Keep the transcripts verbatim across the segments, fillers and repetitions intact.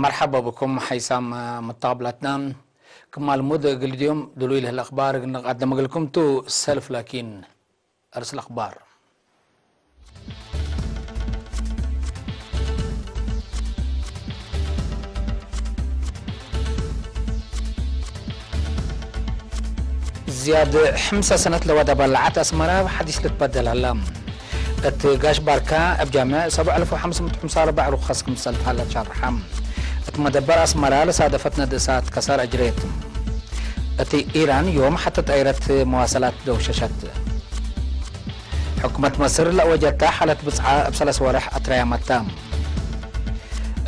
መርሐባ ብኩም ሐይሳም መተቀብላትና። ክም አልሙድ እግል ዲዮም ድሉይ ለህለ አክባር እግል ንቀድም እግልኩም ቱ። ሰልፍ ላኪን፣ አርስ ለአክባር። ዝያድ ሐምሳ ሰነት ለወደ በላዐት አስመረ እብ ሐዲስ ልትበደል ሀለ። እት ጋሽ ባርካ እብ ጃምዕ ሰብዕ አልፍ ወሐምስ ምእት ወሐምሳ ወአርበዕ ሩኸስ ክምሰል ተሀለ ሸርሐ። እት መደበር አስመረ ለሳደፈት ነድ እሳት ከሰር አጅሬት። እት ኢራን ዮም ሐተ ጣይረት መዋሰላት ደውሸሸት። ሕኩመት መስር ለአወጀተ ሓለት ብጽዓ እብ ሰለስ ወርሕ አትረያመተ።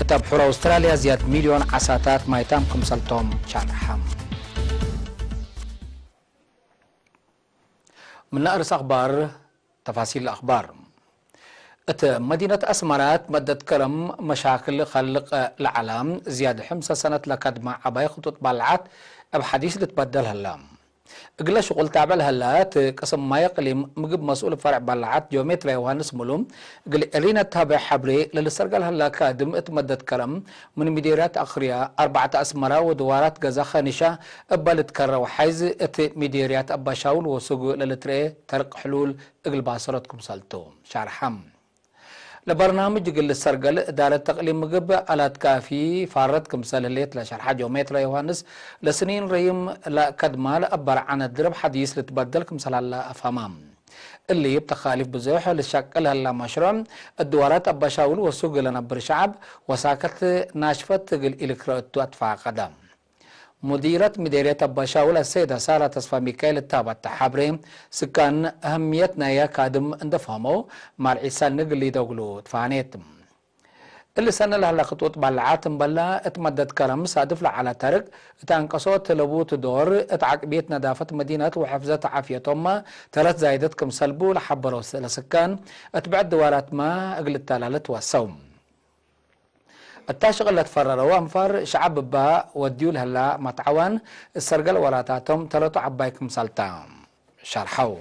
እት አብሑር አውስትራልያ ዝያድ ሚልዮን ዓሳታት ማይታም ክምሰልቶም ሸርሐ። ምነ አርስ አክባር። ተፋሲል አክባር። እት መዲነት አስመረ እት መደት ከረም መሻክል ከልቅ ለዐለ ዝያድ ሐምሰ ሰነት ለከድመ ዐባይ ክጡጥ በላዐት እብ ሐዲስ ልትበደል ሀለ። እግለ ሽቁል ታብዕ ለሀለ እት ቅስም ማይ እቅሊም ምግብ መስኡል ፈርዕ በላዐት ጆሜትርያ ዮሐንስ ሙሉ እግል ኤሪነ ተሀበ ሐብሬ ለልሰርገል ሀለ ካድም እት መደት ከረም ምን ሚዴርያት አክርያ አርበዕተ አስመረ ወድዋራት ገዛ ከኒሻ እበ ልትከረው ሐይዝ እት ሚዴርያት አባሻውል ወሱግ ለልትርኤ ተርቅ ሕሉል እግል ባሰረት ክምሰልቱ ሻርሐ። ለበርናምጅ እግል ልሰርገል እዳረት ተቅሊም ምግብ አላት ካፊ ፋረት ክምሰል ህሌት ለሸርሐ ጆሜትርያ ዮሐንስ ለስኒን ረይም ለከድማ ለአበርዐነ ድርብ ሐዲስ ልትበደል ክምሰል ሀለ አፍሀማ። እሊ እብ ተካሊፍ ብዙሕ ልሸቅል ሀለ መሽሩዕ እድዋራት አባሻውል ወሱግ ለነብር ሸዐብ ወሳከት ናሽፈት እግል ኢልክረእ እቱ አትፋቀደ። ሙዲረት ሚዴርየት አባሻውል አሰይደ ሳራ ተስፋሚካኤል እት ሀበተ ሐብሬ ስካን አህምየት ናየ ካድም እንደ ፈሀመው ማል ዒሳል ንግል ሊደጉሉ ትፋኔት። እሊ ሰነ ለሀለ ክጡጥ በላዓት እምበለ እት መደት ከረም ሳድፍ ለዐለ ተርግ እት አንቀሶት ለቡት ዶር እት ዐቅብየት ነዳፈት መዲነት ወሕፍዘት ዓፍየቶምመ ተረት ዛይደት ክምሰል ቡ ለሐበረው ለስካን እት ብዕድ ድዋራትመ እግል ልተላለ ትወሰው። እታ ሽቅል ለትፈረረው አንፋር ሸዐብ እባ ወድዩ ለህላ መትዐዋን እሰርገል ወራታቶም ተለቱ ዐባይ ክምሰልታ ሸርሐው።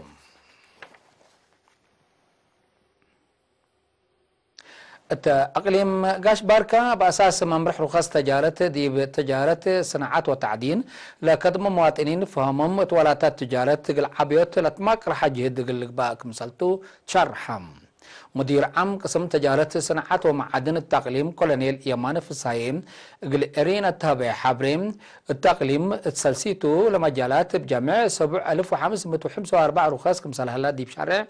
እት አቅሊም ጋሽ ባርካ በአሳስ መምርሕ ሩኸስ ተጃረት ዲብ ተጃረት ስናዓት ወተዕዲን ለከድሞ መዋጥኒን ፈሀሞም እት ወላታት ትጃረት እግል ዐብዮት ለትማቅርሐ ጅህድ እግል ልግባእ ክምሰልቱ ሸርሐ። ሙዲር ዓም ቅስም ተጃረት፣ ስንዓት ወመዓድን እት አቅሊም ኮሎኔል የማነ ፍስሃዬ እግል ኤሪና እት ሀበየ ሐብሬ፣ እት አቅሊም እት ሰልሲቱ ለመጃላት እብ ጀሜዕ ሰቡዕ አልፍ ወሐምስ ምእት ወሐምስ ወአርበዕ ሩኸስ ክምሰል ሀላ ዲብ ሻሬዕ፣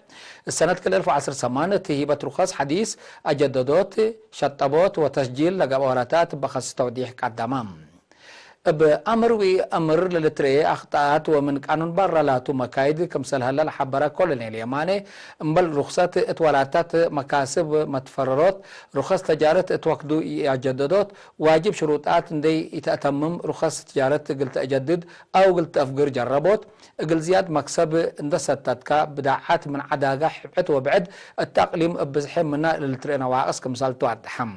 እት ሰነት ክልኤ አልፍ ወዐስር ሰማን እት ሂበት ሩኸስ ሐዲስ አጀደዶት፣ ሸጠቦት ወተስጂል ለገብአ ወራታት እበ ከስ ተውዲሕ ቀደመ። እብ አምር ወኢአምር ለልትርኤ አክጠኣት ወምን ቃኑን በረ ላቱ መካይድ ክምሰል ሀለ ለሐበረ ኮሎኔል የማኔ፣ እምበል ሩክሰት እት ወላታት መካስብ መትፈረሮት፣ ሩከስ ተጃረት እት ወክዱ ኢአጀደዶት፣ ዋጅብ ሽሩጣት እንዴ ኢተአተምም ሩከስ ትጃረት እግል ተአጀድድ አው እግል ተአፍግር ጀረቦት፣ እግል ዝያድ መክሰብ እንዴ ሰተትከ ብዳዓት ምን ዐዳጋ ሕብዕት ወብዕድ እት አቅሊም እብ ብዝሒ ምነ ለልትርኤ ነዋቅስ ክምሰልቱ አትሐም።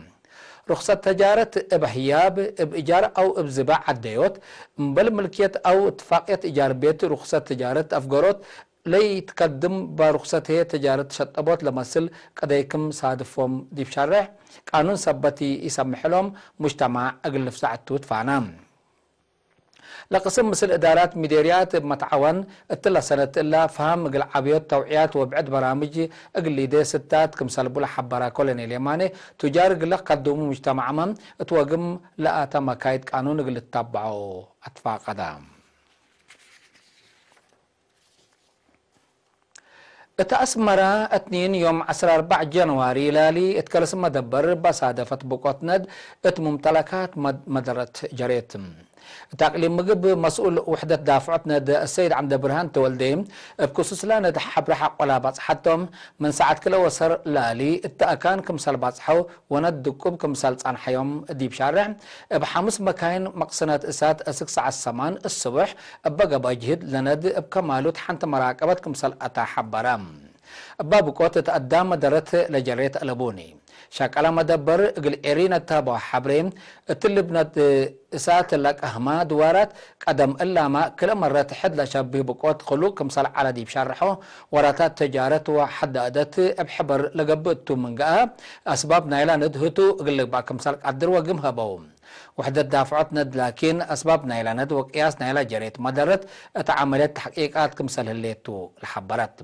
ሩክሰት ተጃረት እብ ህያብ፣ እብ እጃር አው እብ ዝባ ዐደዮት፣ እምበል ምልክየት አው እትፋቅየት እጃር ቤት ሩክሰት ተጃረት አፍገሮት ለኢትከድም፣ በሩክሰት ህዬ ተጃረት ሸጠቦት ለመስል ቀደይ ክም ሳድፎም ዲብ ሻሬዕ ቃኑን ሰበት ኢሰምሕ እሎም፣ ሙጅተማዕ እግል ልፍዛዕ እቱ ትፋና። ለቅስም ምስል እዳራት ሚዴርያት እብ መትዓወን፣ እትለ ሰነት እላ ፈሀም እግል ዐብዮት፣ ተውዕያት ወብዕድ በራምጅ እግል ሊዴ ስታት ክምሰል ቡ ለሐበረ ኮሎኔል የማኔ፣ ቱጃር እግለ ከድሙ ሙጅተማዕመ እት ወግም ለአተ መካይድ ቃኑን እግል ልታበዖ አትፋቀደ። እት አስመረ፣ እትኒን ዮም ዐስር አርበዕ ጀንዋሪ ላሊ እት ከልስ መደበር ባሳደፈት ብቆት ነድ እት ሙምተለካት መድ-፣ መደረት ጀሬት። እት አቅሊም ምግብ መስኡል ውሕደት ዳፍዖት ነድ አሰይድ ዐምደ ብርሃን ተወልዴ እብ ክሱስላ ነድ ሐብረ ሐቆላ ባጽሐቶም፣ ምን ሰዓት ክለ ወሰር ላሊ እት አካን ክምሰል ባጽሐው ወነድ ድቁብ ክምሰል ጸንሐዮም ዲብ ሻርዕ፣ እብ ሐምስ መካይን መቅስነት እሳት አስክ ሰዓት ሰማን እስቡሕ እበ ገብአ ጅህድ ለነድ እብ ከማሉት ሐንተ መራቀበት ክምሰል አታ ሐበረ። እባ ብቆት እት አዳም መደረት ለጀሬት አለቡኒ። ሸቀለ መደበር እግል ኤሪነ ተህበው ሐብሬ፣ እትሊ ብነት እሳት ለቀህማ ድዋራት ቀደም እላመ ክልኤ መረት ሕድ ለሸብህ ብቆት ክሉቅ ክምሰል ዐለ ዲብ ሸርሖ፣ ወራታት ተጃረት ወሐዳደት እብ ሕበር ለገብእ እቱ ምን ገአ፣ አስባብ ናይላ ንድ ህቱ እግል ልግባእ ክምሰል ቀድር ወግም ሀበው። ውሕደት ዳፍዖት ነድ ላኪን፣ አስባብ ናይላ ነድ ወቅያስ ናይላ ጀሬት መደረት እት ዐመልየት ተሕቂቃት ክምሰል ህሌት ቱ ለሐበረት።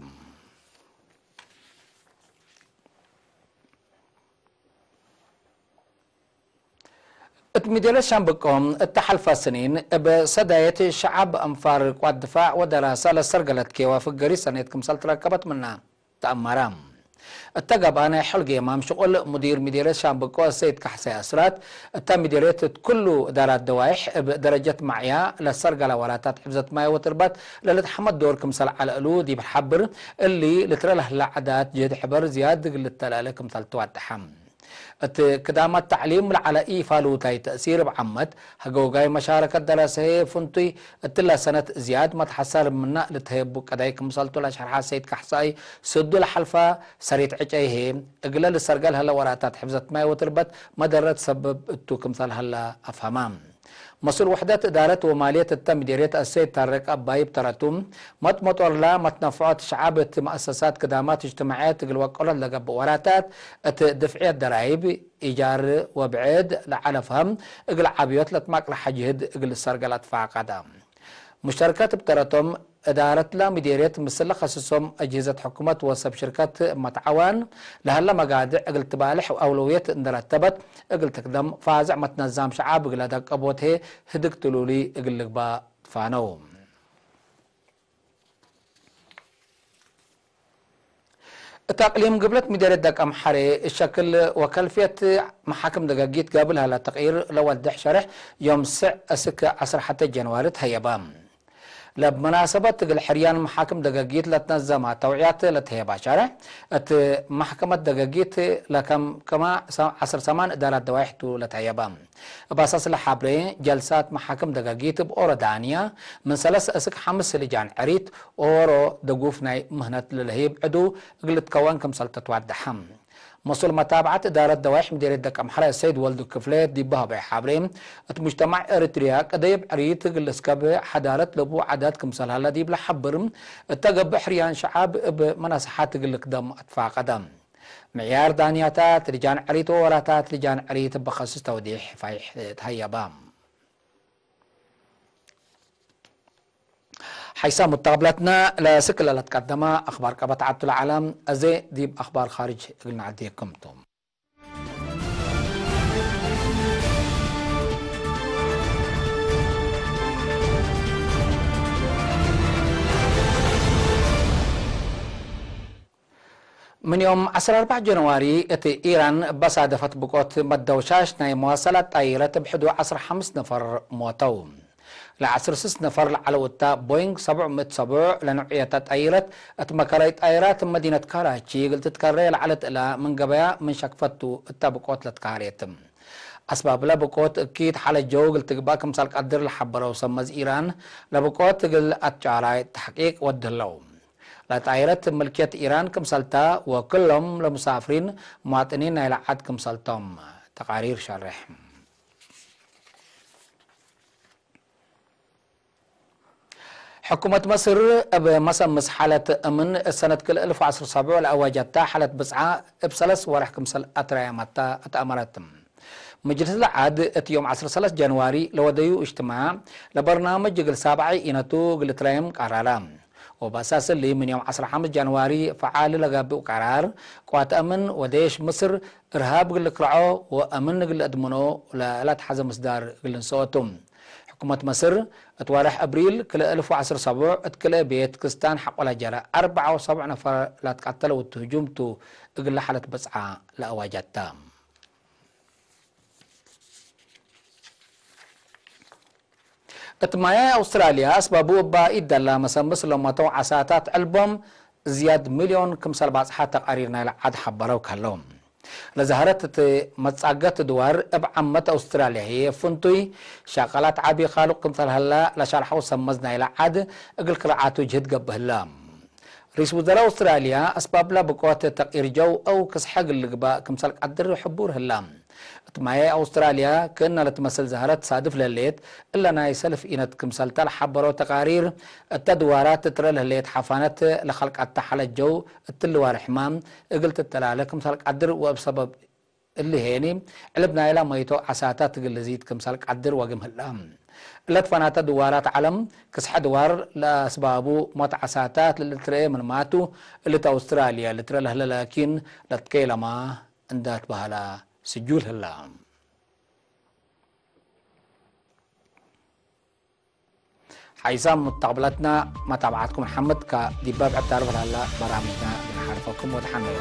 እት ሚደርየት ሻምብቆ እተ ሐልፈ ስኒን እብ ሰዳየት ሸዐብ አንፋር ቅዋት ድፋዕ ወደራሰ ለሰርገለት ኬወ ፍገሪ ሰኔት ክምሰል ትረከበት ምና ተአመረ። እተ ገብአ ናይ ሐልጌ የማም ሽቁል ሙዲር ሚደርየት ሻምብቆ ሰይድ ካሕሳይ አስራት፣ እተ ሚደርየት እት ኩሉ እዳራት ደዋይሕ እብ ደረጀት ማዕያ ለሰርገለ ወራታት ሕፍዘት ማይ ወትርበት ለልትሐመድ ዶር ክምሰል ዐለ እሉ ዲብ ሐብር፣ እሊ ልትረ ለህለ ዐዳት ጅህድ ሕበር ዝያድ እግል ልተለአለ ክምሰል ትዋደሐ። እት ክዳመት ተዕሊም ለዐለ ኢፋሉታይ ተእሲር እብ ዓመት፣ ሀጎጋይ መሻረከት ደረሰ ህዬ ፍንቱይ፣ እትለ ሰነት ዝያድ መትሐሰር ምነ ልትሀየቡ ቀዳይ ክምሰልቱ ለሸርሐ ሰይድ ካሕሳይ፣ ስዱ ለሐልፈ ሰሪት ዕጨይ ህዬ፣ እግለ ልሰርገል ህለ ወራታት ሕፍዘት ማይ ወትርበት መደረት ሰብብ እቱ ክምሰል ሀለ አፍሀመ። መስኡል ውሕደት እዳረት ወማልየት እተ ምዴርየት አሰይድ ታረቅ አባይ እብ ተረቱ፣ መጥ-መጦርላ መትነፍዖት ሸዐብ እት መአሰሳት ክዳማት እጅትማዕየት እግል ወቀሎት ለገብእ ወራታት፣ እት ድፍዕየት ደራይብ፣ ኢጃር ወብዕድ ለዐለ ፈሀም እግል ዐብዮት ለትማቅለሐ ጅህድ እግል ልሰርገል አትፋቀደ። ሙሽተርከት እብ ተረቶም፣ እዳረትለ ምዴርየት ምስል ለከስሶም አጅህዘት ሕኩመት ወሰብ ሽርከት መትዓዋን ለሀለ መጋድዕ እግል ትባልሕ አውለውየት እንዴ ረተበት እግል ትክደም፣ ፋዝዕ መትነዛም ሸዓብ እግለ ደቀቦት ህዬ ህድግ ትሉሊ እግል ልግባእ ትፋነው። እት አቅሊም ግብለት ምዴርየት ደቀምሐሬ እሸክል ወከልፍየት መሓክም ደገጊት ገብእ ለሀለ ተቅይር ለወድሕ ሸርሕ ዮም ስዕ እስክ ዐስር ሐቴ ጀንዋሪ ተሀየበ። ለብ መናሰበት እግል ሕርያን መሓክም ደገጊት ለትነዘመ ተውዕያት ለተህየባ ሸርሕ፣ እት መሕከመት ደገጊት ለከምከመ ዐስር ሰማን እዳራት ደዋይሕ ቱ ለተህየበ። እብ አሳስ ለሐብሬ፣ ጀልሳት መሓክም ደገጊት እብ ኦሮዳንያ ምን ሰለስ እስክ ሐምስ ልጃን ዕሪት ኦሮ ደጉፍ ናይ ምህነት ለለህይብ ዕዱ እግል ልትከወን ክምሰል ተትዋደሐ። መስኡል መታብዐት እዳረት ደዋይሕ ምዴርየት ደቀምሐረ ሰይድ ወልዱ ክፍሌ ዲብ ሀበየ ሐብሬ፣ እት ሙጅተማዕ ኤሪትርያ ቀደይ እብ ዕሪት እግል ልስከብ ሐዳረት ለቡ ዓዳት ክምሰል ሀለ ዲብ ለሐብር፣ እተ ገብእ ሕርያን ሸዓብ እብ መናሰሓት እግል ልክደም አትፋቀደ። ምዕያር ዳንያታት ልጃን ዕሪት ወወራታት ልጃን ዕሪት እብ ከስስ ተውዲሕ ፋይሕ ተሀየበ። ሓይሳም ሙተቅብለትነ ለስክለ ለትቀደመ አክባር ቀበት ዐቱ ለዐለ፣ አዜ ዲብ አክባር ካርጅ እግል ነዐዴኩም ቱ። ምን ዮም ዐስር አርበዕ ጀንዋሪ እት ኢራን ባሳደፈት ብቆት መደውሻሽ ናይ መዋሰላት ጣይረት እብ ሕዱ ዐስር ሐምስ ነፈር ሞተው። ለዐስር ስስ ነፈር ለዐለው እተ ቦይንግ ሰብዕ ምእት ሰብዕ ለነውዕየተ ጣይረት እት መከራይ ጣይራት መዲነት ካራቺ እግል ትትከሬ ለዐለት እለ ምን ገበያ ምን ሸክፈቱ እተ ብቆት ለትካሬት። አስባብለ ብቆት እኪት ሐለ ጀው እግል ትግባእ ክምሰል ቀድር ለሐበረው ሰመዝ ኢራን፣ ለብቆት እግል አትጫራይ ተሕቂቅ ወድህለው። ለጣይረት ምልክየት ኢራን ክምሰልተ ወክሎም ለሙሳፍሪን ሙዋጥኒን ናይለ ዐድ ክምሰልቶም ተቃሪር ሸሬሕ። ሕኩመት መስር እብ መሰምስ ሓለት እምን ሰነት ክልኤ እልፍ ወዐስር ሰብዕ ለአዋጀተ ሓለት ብጽዓ እብ ሰለስ ወርሕ ክምሰል አትራየመተ እት አመረት። ምጅልስ ለዐድ እት ዮም ዐስር ሰለስ ጀንዋሪ ለወደዩ እጅትማዕ ለበርናምጅ እግል ሳብዐ ኢነቱ እግል ትራየም ቀራረ። ወበአሳስ እሊ ምን ዮም ዐስር ሐምስ ጀንዋሪ ፈዓል ለገብእ ቀራር፣ ቅዋት አምን ወዴሽ ምስር እርሃብ እግል ልክርዖ ወአምን እግል ለአድምኖ ለለአትሐዘ ምስዳር እግል ልንሰኦ ቱ። ሕኩመት መስር እት ወርሕ አብሪል ክልኤ እልፍ ወዐስር ሰብዕ እት ክልኤ ቤት ክስታን ሐቆለ ጀረ አርበዕ ወሰብዕ ነፈር ለትቀተለ ወትህጁም ቱ እግለ ሓለት ብጽዓ ለአዋጀተ። እት ማያይ አውስትራልያ አስባቡ እባ ኢደላ መሰምስ ለሞተው ዓሳታት ዕልቦም ዝያድ ሚልዮን ክምሰል ባጽሓ ተቃሪር ናይለ ዐድ ሐበረው ከለው። ለዛህረት እት መጻገት ድዋር እብ ዓመት አውስትራልያ ህዬ ፍንቱይ ሻቀላት ዐቢ ካልቅ ክምሰል ሀላ ለሸርሐው ሰመዝ ናይለ ዐድ እግል ክርዓቱ ጅህድ ገብእ ህለ። ርኢስ ውዘራእ አውስትራልያ፣ አስባብለ ብቆት ተቅይር ጀው አው ክስሐ እግል ልግባእ ክምሰል ቀድር ሕቡር ህላ። እት ማያይ አውስትራልያ ክእነ ለትመስል ዛህረት ሳድፍ ለሌት፣ እለ ናይ ሰልፍ ኢነት ክምሰልተ ለሐበረው ተቃሪር፣ እተ ድዋራት ትረ ለህሌት ሐፋነት ለከልቀተ ሐለት ጀው እትሊ ዋርሕመ እግል ትተላለ ክምሰል ቀድር ወእብ ሰበብ እሊ ሄኒ ዕልብ ናይላ መይቶ ዓሳታት እግል ልዚድ ክምሰል ቀድር ወግም ህላ። እለ ትፈናተ ድዋራት ዐለም ክስሐ ድዋር ለአስባቡ ሞት ዓሳታት ለልትረኤ ምንማቱ፣ እሊ ተ አውስትራልያ ልትረ ለህለ ላኪን ለትኬለማ እንዳ ትበሀላ ስጁል ህላ። ሓይሳም ሙተቅብለትና መታብዓትኩም ንሐምድ፣ ከዲበ ብዕድ ታርፍ ለሀላ በራምጅና እግል ነሓርፈኩም ወተሐነዩ።